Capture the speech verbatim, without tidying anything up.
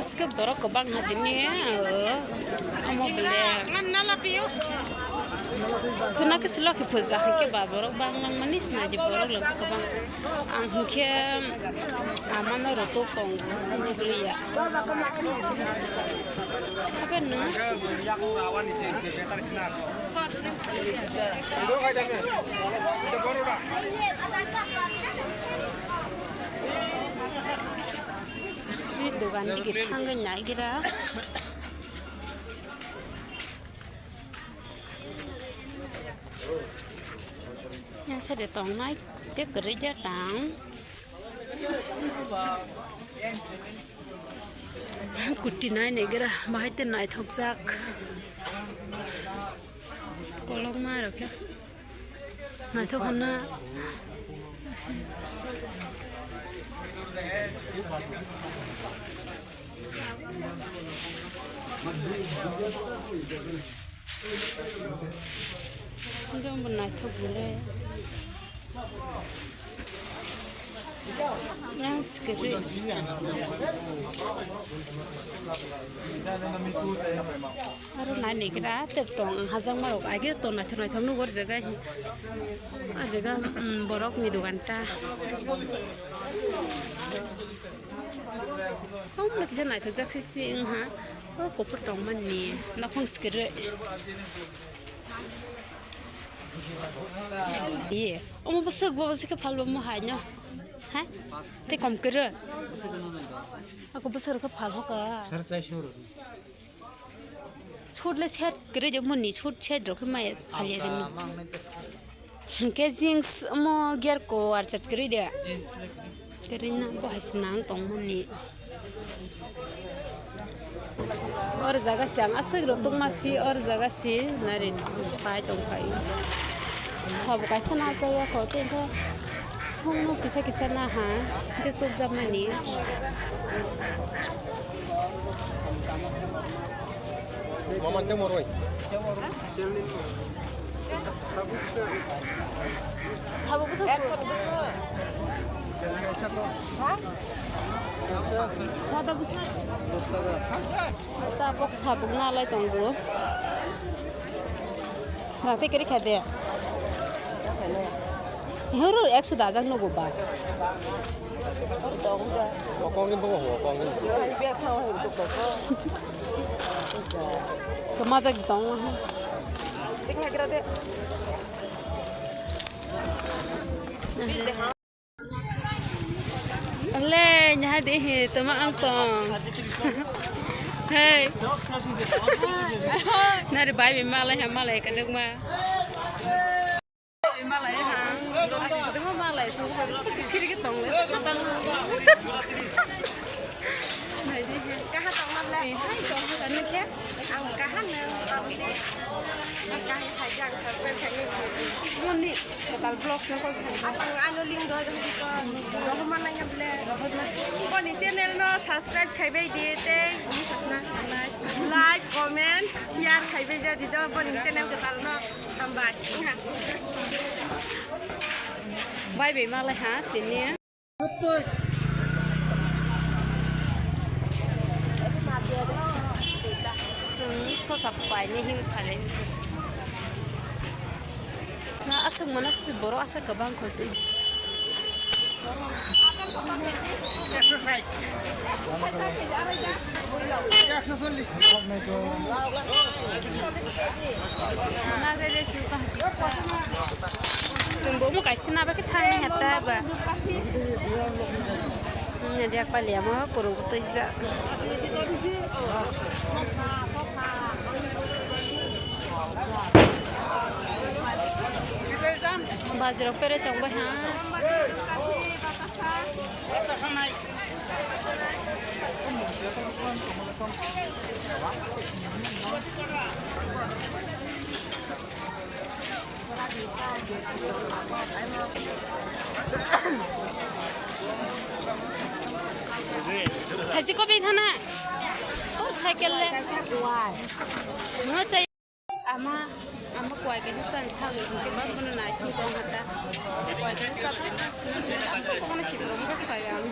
Aske borok kwbang ha tini, o, omo bele. Khuna khe si lokhi puja hinkhe ba borok bang langmani sinaji borok lok kwbang. Ang hinkhe amano roto kong ya. Apa no? Sri dogan dige thangwi naigira. Yang sade tongnai te kwrwi ja tang. Kuti nai naigira, bahai te naithokjak. Kolokma rok khe naithok hwnna. Jombo naithok bole. Yang sikiri. Aro nai nai kira ter tong hajang marok age to naithok naithok nugo o jaga hi. O jaga, um, borok ni dogan ta. Omo kisa naithok jak se se wngha. O kuphur tongmani nokhong sikiri. Ye, omo bwswk bo bwswk khe phalbo mo hai no. Ha? Tei kom kwrwi. Ako bwswk khe phal hoka. Sar chai suru. Sut le set kwrwi de moni sut set rok khe mai phalya de ni. Hwnkhe jeans omo gear ko warchat kwrwi de. Kwrwi na bo hai se nang tongmani. Or jaga se ang aswk rw tongma si or jaga se nari pai tongphai. Sabo kaisa na chaya kho tei khe phungno kisa kisa na ha je chukjakmani. Mama chamo roi. Sabo bwswk. Ha? Sabo bwswk. Tabok sabuk nalai tongo. Rang tei kiri kha de. Horo ekso dajak nugo ba. Kokong ni bogo ho, kokong ni. Kemajak di tong. Le, nyaha di hi, toma ang tong. Hey. Nari bai bi malai ha, malai kaduk ma. Malai ha. Asik dengma malai sung sung sik kiri ki tong le. Nai di he. Kaha tong ma le. Hai tong ma le ke. Ang kaha ne. Ang kaha hai jang subscribe khai ni. Moni total vlogs na koi khai. Ang ano link do do di ko. Rohman na ya ble. Ko ni channel no subscribe khai bai di te. Ni sakna. Like, comment, share khai bai ja di do. Ko ni channel ko tal no. Hambai. Bai bai malai ha tini. Chwng sosa paine himwi phalai. Na aswk mano borok aswk kwbang kho se. Chwng bo omo kaisa naba khe thangnai hata ba. Diak paliya mo kwrwng twijak. Bajirok pere tongbai ha. Thaisi kopi thana. O cycle le. No chai. Ama, ama kuai kaisa chang thang, hwnkhe ba bono naising tong hata. Kuai kaisa chap, aswk kokno sikrok wngkha swkang ang.